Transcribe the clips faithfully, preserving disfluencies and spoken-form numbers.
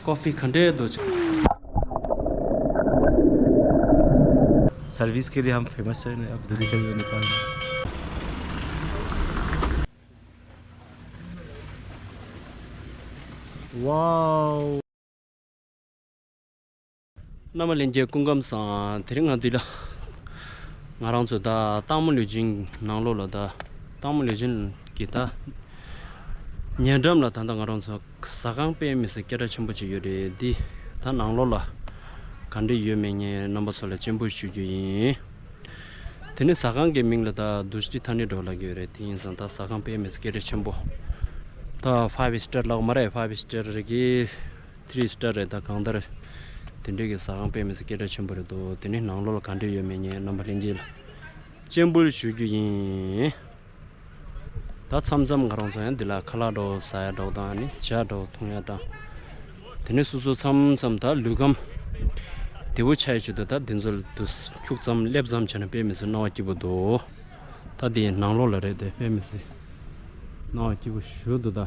कॉफी खंडे दो। सर्विस के लिए हम फेमस है ना, अब दूरी के लिए नेपाल में। वाओ। རྣམ་པ་ལྷན་རྒྱས་སྐུ་ཁམས་བཟང་། དེ་རིང་ང་འདི་ལ་ང་རང་ཚོ་ད་སྟག་མོ་ལུས་སྦྱིན་ནང་ལོགས་ལ་ད་སྟག་མོ་ལུས་སྦྱིན་གྱི་ད་ཉེ་འགྲམ་ལ་ད་ལྟ་ང་རང་ཚོ་ཟ་ཁང་དཔེ་མི་སྲིད་སྐད་གྲགས་ཆེན་པོ་ཅིག་ཡོད་རེད། འདི་ད་ནང་ལོགས་ལ་ག་འདྲ་ཡོད་མེད་ངས་རྣམ་པ་ཚོ་ལ་སྤྱན་འབུལ་ཞུ་རྒྱུ་ཡིན། དེ་ནི་ཟ་ཁང་གི་མིང་ལ་ད་དུ་ཤྲི་ཐ་ནི་འགྲོ་ལབ་ཀྱི་ཡོད་རེད། དེ་ཡིན་ཙང་ད་ཟ་ཁང་དཔེ་མི་སྲིད་སྐད་གྲགས་ཆེན་པོ། ད་ཕའིབ་སི་ཊར་ལབ་མ་རེད། ཕའིབ་སི་ཊར་གི་ཐི་རི་སི་ཊར་རེད། ད་གང་ལྟར་དེ་འདྲའི་གི་ཟ་ཁང་དཔེ་མི་སྲིད་སྐད་གྲགས་ཆེན་པོ་རེད་འདུག་དེ་ནི་ནང་ལོགས་ལ་ག་འདྲ་ཡོད་མེད་ངས་རྣམ་པ་ལྷན་རྒྱས་ལ་སྤྱན་འབུལ་ཞུ་རྒྱུ་ཡིན། ད་མཚམས་མཚམས་ང་རང་ཚོ་ཡང་འདི་ལ་ཁ་ལག་འདྲ་བོ་ཟ་ཡ་འདྲ་བོ་དང་ནི་ཇ་འདྲ་བོ་འཐུང་ཡ་དང་། དེ་ནི་སོ་སོ་མཚམས་མཚམས་ད་ལུས་ཁམས་བདེ་བོ་ཆགས་ཡ་ཆེད་དུ་ད་འདི་ཚོ་ལ་དུ་ཁྱུག་ཙམ་སླེབས་ཙམ་བྱས་ན་དཔེ་མི་སྲིད་སྣང་བ་སྐྱིད་པོ་འདུག་ད་འདི་ནང་ལོགས་ལ་རེད། དེ་དཔེ་མི་སྲིད་སྣང་བ་སྐྱིད་པོ་ཞེ་པོ་འདུག་ད་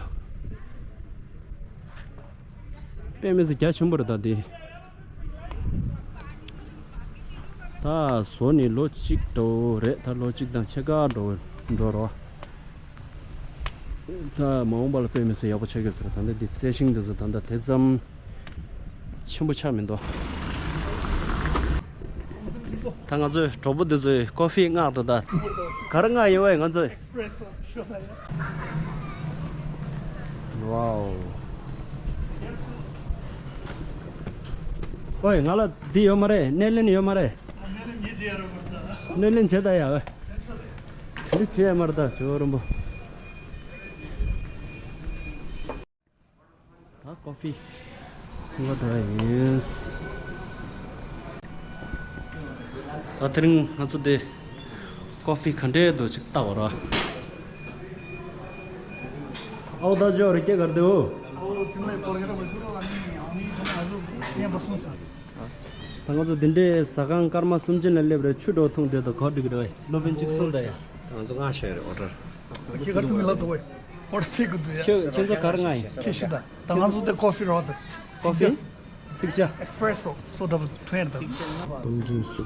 དཔེ་མི་སྲིད་རྒྱ་ཆེན་པོ་རེད་ད་འདི། ད་བཟོ་ནི་ལོ་གཅིག་འགྲོ་རེད། ད་ལོ་གཅིག་དང་ཕྱེད་ཀ་འགྲོ་འགྲོ་རོ། ད་མ་འོངས་པ་ལ་དཔེ་མི་སྲིད་ཡག་པོ་ཆགས་ཀྱི་ཟེར། ད་ལྟ་འདི་རྩི་ཤིང་འདི་ཚོ་ད་ལྟ་དེ་ཙམ་ཆེན་པོ་ཆགས་མི་འདུག་ད་ང་ཚོའི་གྲོགས་པོ་འདི་ཚོས་ཀོ་ཧྥི་མངགས་འདུག་ད་ག་རེ་མངགས་ཡོད་བས་ང་ཚོས། ཝའོ། ཨོའི་ང་ལ་འདི་ཡོད་མ་རེད། སྣེ་ལེན་ཡོད་མ་རེད། སྣེ་ལེན་བྱེད་ད་ཡ། འདི་བྱེད་ཡ་མ་རེད་ད་ཇོ་བོ་རིན་པོ། ད་ཀོ་ཧྥི་ཁུ་བ་དེ་ཡིན། ད་དེ་རིང་ང་ཚོ་དེ་ཀོ་ཧྥི་ག་འདྲའི་འདུག་ཅིག་ལྟ་བ་ར། ཨའོ་ད་ཇོ་རི་ཀེ་གར་དེའོ། ད་ང་ཚོ་འདི་འདྲའི་ཟ་ཁང་སྐར་མ་གསུམ་ཅན་ལ་སླེབས་རེད། ཆུ་འགྲོ་འཐུང་དེ་དང་ག་འགྲིག་རེད་བས། སློབ་དཔོན་གཅིག་གསུངས་ད་ཡ། ད་ང་ཚོ་ལྔ་བཞག་རེད་ཨོ་ཌར། ཁྱེད་ག་ཐུག་མི་ལབ་འགྲོ་བས། ཨོ་ཌར་བྱེད་དགོས་འདུག་ཡ། ཁྱེད་ཁྱེད་ཚོ་ག་རེ་མངགས་ཡིན། ཁྱེད་ཤི་ད། ད་ང་ཚོ་དེ་ཀོ་ཧྥི་རོ་ད། ཀོ་ཧྥི། སིག་ཇར། ཨེག་སི་པི་རེ་སོ་སོ་འདྲ་པོ་ཐོན་ཡ་རེད་ད། སྤུན་འཛིན་སུ།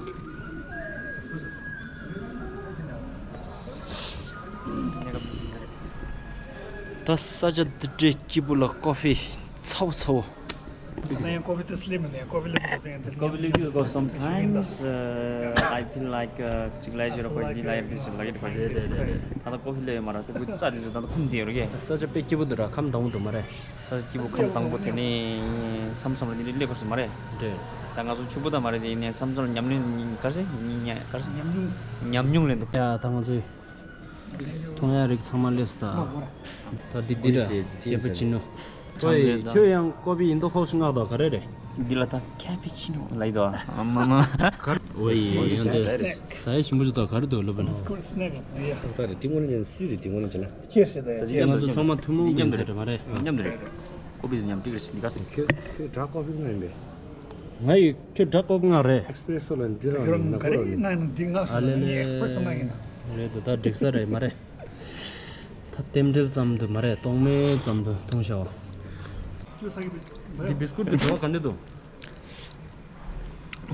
ད་ས་ཆ་འདི་འདྲའི་སྐྱིད་པོ་ལ་ཀོ་ཧྥི་ཚ་བོ་ཚ་བོ། ད་ཡང་ཀོ་ཧྥི་དེ་སླེབས་མི་འདུག་ཡང་ཀོ་ཧྥི་སླེབས་མི་འདུག་ཟེར་ཡང་དེ་ཀོ་ཧྥི་སླེབས་ཀྱི་འདུག Sometimes, uh, I feel like, uh, ཅིག་ལ་ཞོར་ཁོ་འདི་ལ་ཡར་འདི་ཞིག་ལ་ཡར་ཁོ་རེད་རེད་རེད། ད་ལྟ་ཀོ་ཧྥི་སླེབས་ཡོད་མ་རེད། དེ་ཀུ་རྩ་དེ་ཚོ་ད་ལྟ་ཁུམ་བསྡད་ཡོད་རེད། ས་ཆ་དཔེ་སྐྱིད་པོ་འདུག་ར། ཁམས་དྭངས་པོ་འདུག་མ་རེད། ས་ཆ་སྐྱིད་པོ་ཁམས་དྭངས་པོ་དེ་ནས་མཚམས་མཚམས་ལ་འདི་འདྲ་སླེབས་དགོས་སུ་མ་རེད། རེད། ད་ང་ཚོ་ཕྱུག་པོ་ད་མ་རེད། དེ་ནས་མཚམས་མཚམས་ལ་ཉམས་ལེན་ག་རེ་ཟེར་ཉིན་ཉ་ག་རེ་ཟེར་ཉམས་མྱོང་ཉམས་མྱོང་ལེན་འདུག་ཡ་ད་ང་ཚོའི་མཐོང་ཡ་རིགས་ཚང་མ་སླེབས་སོང་ད། ད་འདི་འདི་ར་ཀེ་པ་ཅི་ནོ། ཁྱོད་ཡང་ཀོ་པི་ཡིན་མདོག་ཁོག་ཤིག་མངགས་དོ་ག་རེ་རེད། འདི་ལ་ད་ཁེ་པི་ཆི་ནོ་ལ་ཡི་དོ། ཨ་མ་མ། གར། ཨོ་ཡི་ཡོང་དེ། ས་ཡ་ཞིམ་པོ་ཅིག་དོ་ག་རེ་འདུག་ལོ་པན། སི་ཀུར་སི་ནེག་ཡ། ཏག་ཏག་རེད། དེ་ངོ་ནས་ཀྱང་སུས་རེད། དེ་ངོ་ནས་ཀྱང་ན། ཅེར་སི་ད་ཡ། ཅེར་སི། ང་ཚོ་ཚང་མ་ཐུན་མོང་མིན་ཟེར་རེད་མ་རེད། མཉམ་དུ་རེད། ཀོ་པི་དེ་མཉམ་ཏིག་རེ་ཞིག་འདི་ག་སི། ཁྱོད་ཁྱོད་དྲ་ཀོ་པི་ང་ཡིན་པས། ང་ཡི་ཁྱོད་དྲ་ཀོ་པི་ང་རེད། ཨེག་སི་པི་རེ་སོ་ལ་འདི་རང་ཡིན་ན་ཁོ་རང་ཡིན། ང་ཡིན་འདི་ང་སོ་ལ་ངས་ཨེག་སི་པི་རེ་སོ་ང་ཡིན་ན། རེད་དོ། ད་འགྲིག་ས་རེད་མ་རེད། ད་རྟེན་འབྲེལ་ཙམ་དུ་མ་རེད། གཏོང་མེད་ཙམ་དུ་འཐུང་ཤག་འདི་བི་སི་ཀུད་ཀྱི་བྲོ་བ་ག་འདྲ་འདུག་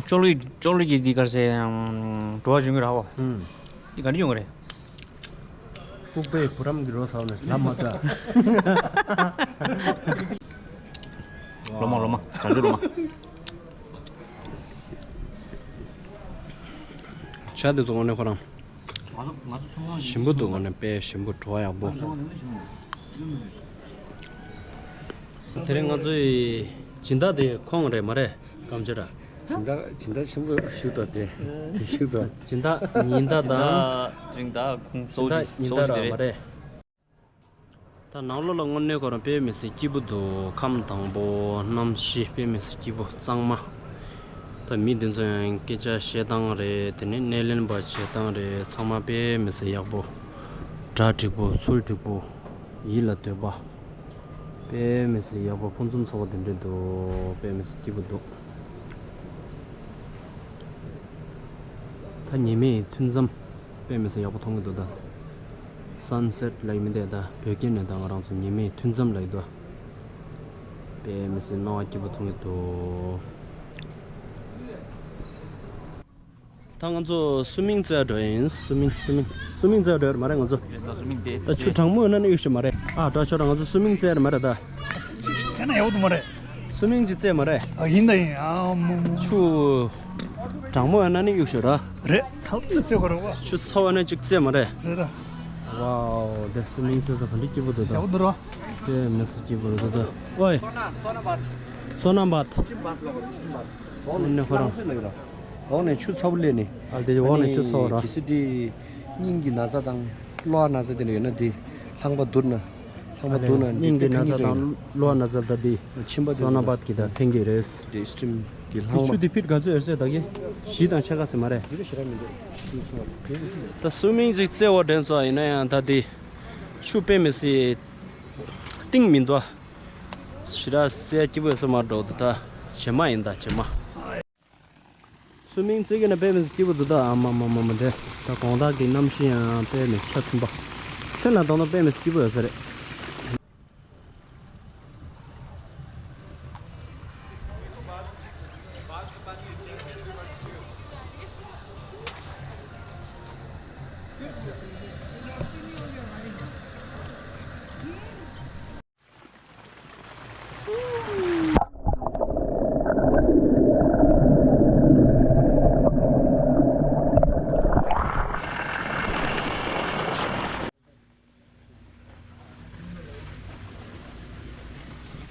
ཅོག་ལི་ཅོག་ལི་གི་འདི་གར་སེ་བྲོ་བ་བྱུང་གི་ར་བ། ཧུམ། འདི་ག་འདྲ་ཡོང་གི་རེད། ལྐུགས་པའི་བུ་རམ་གྱི་རོ་ཟ་བ་ནས་ལབ་མ་ལྟ། ལོ་མ་ལོ་མ་ག་འདྲ་ལོ་མ། ཇ་འདི་ཚོ་དངོས་གནས་ཁོ་རང་ཞིམ་པོ་འདུག་དངོས་གནས་དཔེ་ཞིམ་པོ་བྲོ་བ་ཡག་པོ། དེ་རིང་ང་ཚོའི་སྦྱིན་བདག་དེ་ཁོང་རེད་མ་རེད། སྐམ་ཆ་ར། སྦྱིན་བདག་སྦྱིན་བདག་ཆེན་པོ་ཞིག་དང་དེ་དེ་ཞིག་དང་། སྦྱིན་བདག་ཉི་ཟླ་དང་། སྦྱིན་བདག་ཁོང་སྦྱིན་བདག་ཉི་ཟླ་ར་མ་རེད། ད་ནང་ལོགས་ལ་དངོས་གནས་ཁོ་རང་དཔེ་མི་སྲིད་སྐྱིད་པོ་འདུག་ཁམས་དྭངས་པོ་གནམ་གཤིས་དཔེ་མི་སྲིད་སྐྱིད་པོ་གཙང་མ། ད་མི་འདི་ཚོ་ཡང་སྐད་ཆ་བཤད་སྟངས་རེད། དེ་ནས་སྣེ་ལེན་པ་བྱེད་སྟངས་རེད། ཚང་མ་དཔེ་མི་སྲིད་ཡག་པོ། གྲ་འགྲིག་པོ་ཚུལ་འགྲིག་པོ། ཡིད་ལ་འདོད་པ། དཔེ་མི་སྲིད་ཡག་པོ་ཕུན་སུམ་ཚོགས་པ་དེ་འདྲ་འདུག་དཔེ་མི་སྲིད་སྐྱིད་པོ་འདུག་ད་ཉི་མའི་ཐུན་མཚམས་དཔེ་མི་སྲིད་ཡག་པོ་མཐོང་གི་འདུག་ད་སན་སེཊ་ལབ་ཀྱི་མི་འདུག་ད་བོད་སྐད་ནས་ད་ང་རང་ཚོ་ཉི་མའི་ཐུན་མཚམས་ལབ་ཀྱི་འདུག་དཔེ་མི་སྲིད་སྣང་བ་སྐྱིད་པོ་མཐོང་གི་འདུག་ད་ང་ཚོ་སུ་མིང་རྩེ་འགྲོ་ཡིན། སུ་མིང་སུ་མིང་སུ་མིང་རྩེ་འགྲོ་ཡོད་མ་རེད། ང་ཚོ་ད་ཆུ་གྲང་མོ་ཡོད་ན་ནི་གཡུག་ཤོག་མ་རེད། ཨ་དྲག་ཤོག་ར། ང་ཚོ་སུ་མིང་རྩེ་མ་རེད་ད། ཟེར་ན་ཡག་པོ་འདུག་མ་རེད། སུ་མིང་ཅིག་རྩེ་མ་རེད། ཨ་ཡིན་ད་ཡིན། ཨ་མོ་མོ། ཆུ་གྲང་མོ་ཡོད་ན་ནི་གཡུག་ཤོག་ར། རེད། ཚ་བོ་ནི་རྩེ་དགོས་རེད་བ། ཆུ་ཚ་བ་ན་ཅིག་རྩེ་མ་རེད། རེད་ད། ཝའོ། དེ་སུ་མིང་རྩེ་ས་ག་འདྲ་སྐྱིད་པོ་འདུག་ད། ཡག་པོ་འདུག་ར། དེ་མི་སུ་སྐྱིད་པོ་འདུག་ད། ཝའི། སོ་ན་བཱད། འོག་ནས་ཁོ་རང་། འོག་ནས་ཆུ་ཚ་པོ་སླེབས་ནས། ཨ་དེ་འོག་ནས་ཆུ་ཚ་པོ་ར། གལ་སྲིད་དེ་སྙིང་གི་ན་ཚ་དང་གློ་བ་ན་ཚ་དེ་འདྲ་ཡོད་ན་དེ་ལྷང་པ་བསྡུར་ན། ལྷང་པ་བསྡུར་ན་སྙིང་གི་ན་ཚ་དང་གློ་བ་ན་ཚ་ད་དེ་མཆིན་པ་དེ་སོ་ན་བཱད་ཀྱི་ད་ཕན་གྱི་རེད། དེ་སི་ཊིམ་གྱི་ལྷང་པ། ཆུ་དེ་ཕིཊ་ག་ཚོད་ཡོད་ཟེར་ད་གི། བཞི་དང་ཕྱེད་ཀ་ཟེར་མ་རེད། ད་སུ་མིང་ཅིག་རྩེ་བ་དྲན་སོང་། ཡིན་ན་ཡང་ད་དེ་ཆུ་དཔེ་མི་སྲིད་གཏིང་མི་འདུག་ཞེ་དྲག་རྩེ་སྐྱིད་པོ་ཡོད་ས་མ་འགྲོ་འདུག་ད་བྱེ་མ་ཡིན་ད་བྱེ་མ། སུ་མིང་རྩེ་གི་ན་དཔེ་མི་སྲིད་སྐྱིད་པོ་འདུག་ད། ཨ་མ་མ་མ་མ་འདྲེ། ད་དགོང་དག་གི་གནམ་གཤིས་ཡང་དཔེ་མི་ཆ་མཐུན་པ། མཚན་ལ་དོགས་ན་དཔེ་མི་སྲིད་སྐྱིད་པོ་ཡོད་ས་རེད།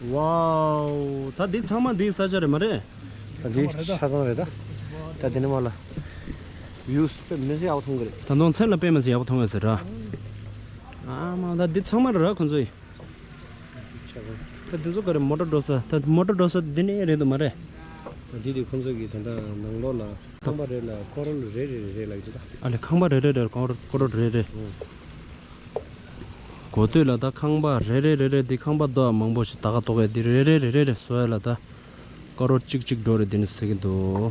ཝའོ། ད་འདི་ཚང་མ་འདིའི་ས་ཆ་རེད་མ་རེད། ད་འདི་ཆ་ཚང་རེད་ད། ད་འདི་ནས་མར་ལ་ཝིའུ་དཔེ་མི་སྲིད་ཡག་པོ་མཐོང་གི་རེད། ད་དུང་མཚན་ལ་དཔེ་མི་སྲིད་ཡག་པོ་མཐོང་ཡོད་ཟེར་ར། ཨ་མ་ད་འདི་ཚང་མ་རེད་ར་ཁོང་ཚོ་ཡི། ཆ་ཚང་། ད་འདི་ཚོ་ག་རེ་མོ་ཊ་འགྲོ་ས། ད་མོ་ཊ་འགྲོ་ས་འདི་ནས་རེད་འདུག་མ་རེད། ད་འདི་དེ་ཁོང་ཚོ་གི་ད་ལྟ་ནང་ལོགས་ལ་ཁང་པ་རེ་ལ་ཀོ་རོལ་རེ་རེ་རེ་རེ་ལ་ཡོད་ད། ཨ་ལེ་ཁང་པ་རེ་རེ་རེ་ཀོ་རོལ་ཀོ་རོལ་རེ་རེ། ཨོ། གོ་ཐོས་ལ་ད་ཁང་པ་རེ་རེ་རེ་རེ་འདི་ཁང་པ་རྡོ་མང་པོ་ཞིག་ད་ག་རྡོ་གས་འདི་རེ་རེ་རེ་རེ་རེ་བཟོ་ཡ་ལ་ད་ཀོ་རོལ་གཅིག་གཅིག་འགྲོ་རེ་འདི་ནི་ཟེར་གི་འདུག་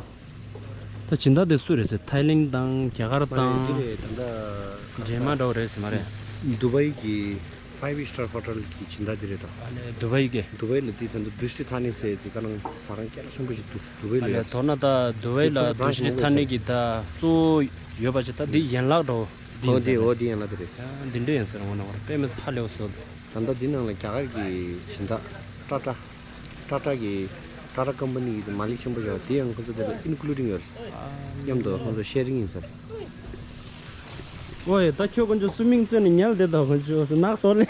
ད་སྦྱིན་བདག་དེ་སུ་རེད་ཟེར། ཐའི་ལེན་དང་རྒྱ་གར་མ་རེད། དང་འདི་རེད་ད་ལྟ་འདྲེས་མ་འདྲ་བོ་རེད་ཟེར་མ་རེད། དུ་བའི་གི་ཕའིབ་སི་ཊར་ཧོ་ཊེལ་གི་སྦྱིན་བདག་དེ་རེད་ད། ཨ་ལེ་དུ་བའི་གི། དུ་བའི་ལ་འདི་ད་ལྟ་དུ་ཤྲི་ཐ་ནི་ཟེར་དེ་ག་ནང་ཟ་ཁང་སྐད་གྲགས་ཆེན་པོ་ཞིག་འདུག་དུ་བའི་ལ་ཨ་ལེ་ཡོད། མདོར་ན་ད་དུ་བའི་ལ་དུ་ཤྲི་ཐ་ནི་གི་ད་གཙོ་བོ་ཡོད་པ་ཅིག་ད་འདི་ཡན་ལག་འདྲ་བོ། འོ་དེ་འོ་དེ་ཡན་ལག་དེ་རེད། ཡང་འདི་འདྲ་ཡིན་ཟེར་འོ་ན་བར་དཔེ་མི་སྲིད་ཧ་ལས་པ་བཟོ་འདུག་ད་ལྟ་འདི་ནང་ལ་རྒྱ་གར་གྱི་སྦྱིན་བདག་ཊ་ཊ་ཊ་ཊ་གི་ཊ་ཊ་ཀམ་པ་ནི་གི་མ་ལིག་ཆེན་པོ་ཡོད་དེ་ཡང་ཁོ་ཚོ་དེ་ལ་ཨིན་ཀུ་ལུ་ཌིང་ཡོད་རེད། མཉམ་དུ་ཁོ་ཚོ་ཤེར་རིང་ཡིན་ཟེར། ཨོ་ཡ་ད་ཁྱོད་ཁོ་ཚོ་སུ་མིང་བཙལ་ནས་ཉལ་བསྡད་དང་ཁོ་ཚོ་ནག་དོར་ལེ།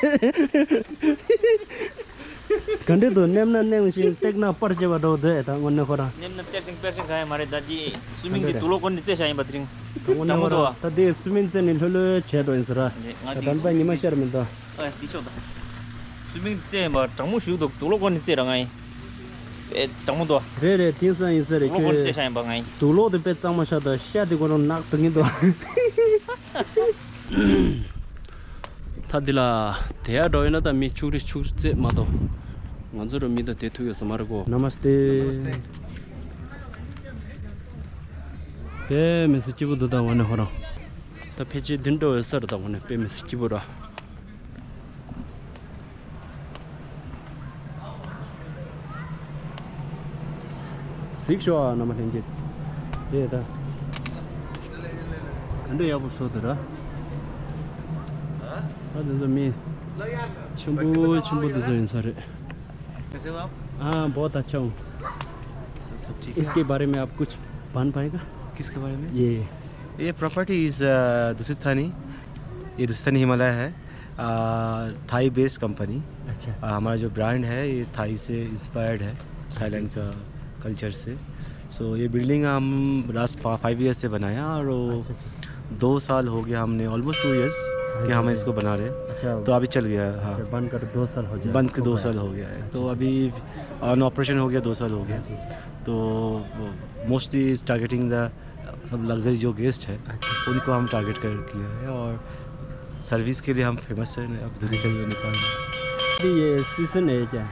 ག་འདྲེ་དུ་མནན་ན་མནན་ཞིང་བཏེགས་ན་སྤར་བྱེད་པ་འདྲ་བོ་འདུག་ད་དངོས་གནས་ཁོ་རང་མནན་ན་བཏེགས་ཤིང་སྤར་ཤིང་གང་ཡང་མ་རེད། ད་འདི་སུ་མིང་འདི་དུག་ལོག་སྐོར་ནས་རྩེ་བཞག་ཡིན་པ་དེ་རིང་། ད་དངོས་གནས་ཁོ་རང་ད་འདི་སུ་མིང་རྩེ་ནས་ལྷོད་ལྷོད་བྱས་འགྲོ་ཡིན་ཟེར་ར། ད་ད་ལྟ་ཉི་མ་ཤར་མི་འདུག་ཨ་འདི་ཤོག་ད། སུ་མིང་རྩེ་ཡིན་པ་གྲང་མོ་ཞིག་འདུག་དུག་ལོག་སྐོར་ནས་རྩེ་ར་ང་ཡིན། དཔེ་གྲང་མོ་འདུག་རེད་རེད་དེང་སང་ཡིན་ས་རེད་དུག་ལོག་སྐོར་ནས་རྩེ་ཁྱོད། བཞག་ཡིན་པ་ང་ཡིན། དུག་ལོག་དེ་དཔེ་གཙང་མ་ཤ་ད་ཤ་དེ་ཁོ་རང་ནག་དུག་ཡིན་འདུག་ད་འདི་ལ་དེ་ཡ་འགྲོ་ཡོད་ན་ད་མི་ཆུག་རི་ཆུག་རི་རྩེད་མ་གཏོགས། ང་ཚོ་རུ་མི་དང་དེ་ཐུག་ཡོད་ས་མ་རེད་གོ། ན་མ་སྟེ། དཔེ་མི་སྲིད་སྐྱིད་པོ་འདུག་ད་ངོ་ནས་ཧོ་རང་། ད་ཕལ་ཆེར་འདི་འགྲོ་ཡོད་ས་རེད་ད་ངོ་ནས་དཔེ་མི་སྲིད་སྐྱིད་པོ་ར། གཟིགས་ཤོག་ཨ་རྣམ་པ་ལྷན་རྒྱས། དེ་ད། ག་འདྲ་ཡག་པོ་བཟོ་དེ་ར། ད་དེ་ཚོ་མི། ཆེན་པོ་ཆེན་པོ་དེ་ཚོ་ཡིན་ས་རེད། कैसे हो आप? हाँ बहुत अच्छा हूँ। सब सब ठीक है। इसके बारे में आप कुछ बन पाएगा? किसके बारे में? ये ये प्रॉपर्टी इज दुसित थानी। ये दुसित थानी हिमालय है। Thai based company. अच्छा। हमारा जो ब्रांड है ये थाई से इंस्पायर्ड है। थाईलैंड का कल्चर से। सो ये बिल्डिंग हम लास्ट फाइव ईयर्स से बनाया और वो अच्छा अच्छा। दो साल हो गया हमने ऑलमोस्ट टू ईयर्स कि हम इसको बना रहे हैं। अच्छा। तो अभी चल गया है। हाँ। बनकर दो साल हो गया। बन के दो साल हो गया है तो अभी ऑन ऑपरेशन हो गया दो साल हो गया। तो mostly is targeting the sub luxury जो गेस्ट है। अच्छा। उनको हम टारगेट कर किया है और सर्विस के लिए हम फेमस है अब दुनिया के नेपाल में। अभी ये सीजन है क्या?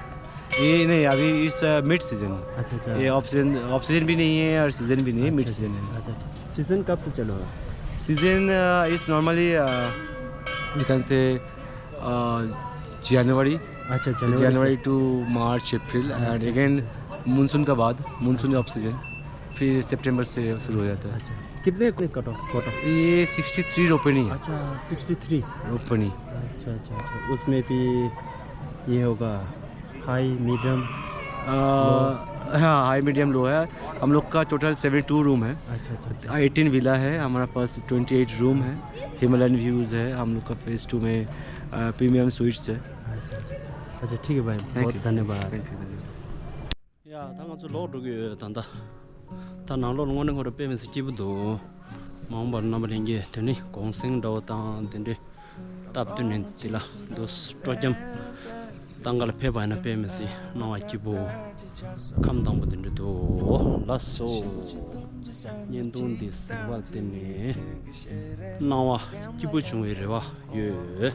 ये नहीं अभी इट्स मिड सीजन। अच्छा अच्छा। ये ऑफ सीजन ऑफ सीजन भी नहीं है और सीजन भी नहीं है मिड सीजन है। अच्छा अच्छा। सीजन कब से चालू हुआ? Season is normally you can say January अच्छा, जनवरी से। जनवरी to March, April, and again monsoon का बाद, monsoon का ऑफ सीजन, फिर सितंबर से शुरू हो जाता है। अच्छा, कितने कट ऑफ, कट ऑफ? ये सिक्सटी थ्री रोपनी है। अच्छा, सिक्सटी थ्री। रोपनी। अच्छा, अच्छा, अच्छा, उसमें भी ये होगा, हाई, मीडियम, आ, हाँ, हाई, मीडियम, लो है। हम लोग का टोटल सेवेंटी टू रूम है। अच्छा, अच्छा, अच्छा। एटीन विला है, हमारे पास ट्वेंटी एट रूम है। हिमालयन व्यूज़ है, हम लोग का फेज टू में प्रीमियम स्वीट्स है। अच्छा, अच्छा, अच्छा, ठीक है भाई, थैंक बहुत यू। धन्यवाद। थैंक यू, धन्यवाद। ཡ། ད་ང་ཚོ་ལོག་འགྲོ་གི་ཡོད། ད་ད་ད་ནང་ལོགས་དངོས་གནས་ཁོ་རང་དཔེ་མི་སྲིད་སྐྱིད་པོ་འདུག། མ་འོངས་པར་རྣམ་པ་ལྷན་རྒྱས་དེ་ནི་གུང་སེང་འདྲ་བོ་དང་དེ་འདྲའི་སྟབས་བསྟུན་ནས་དེ་ལ་འདུག། སྤྲོ་འཆམ་ཏང་ག་ལ་ཕེབས་པ་ཡིན་ན་དཔེ་མི་སྲིད་སྣང་བ་སྐྱིད་པོ་ཁམས་དྭངས་པོ་དེ་འདྲ་འདུག། ལགས་སོ། བརྙན་ཐུང་འདི་གཟིགས་པར་བརྟེན་ནས་སྣང་བ་སྐྱིད་པོ་བྱུང་བའི་རེ་བ་ཡོད།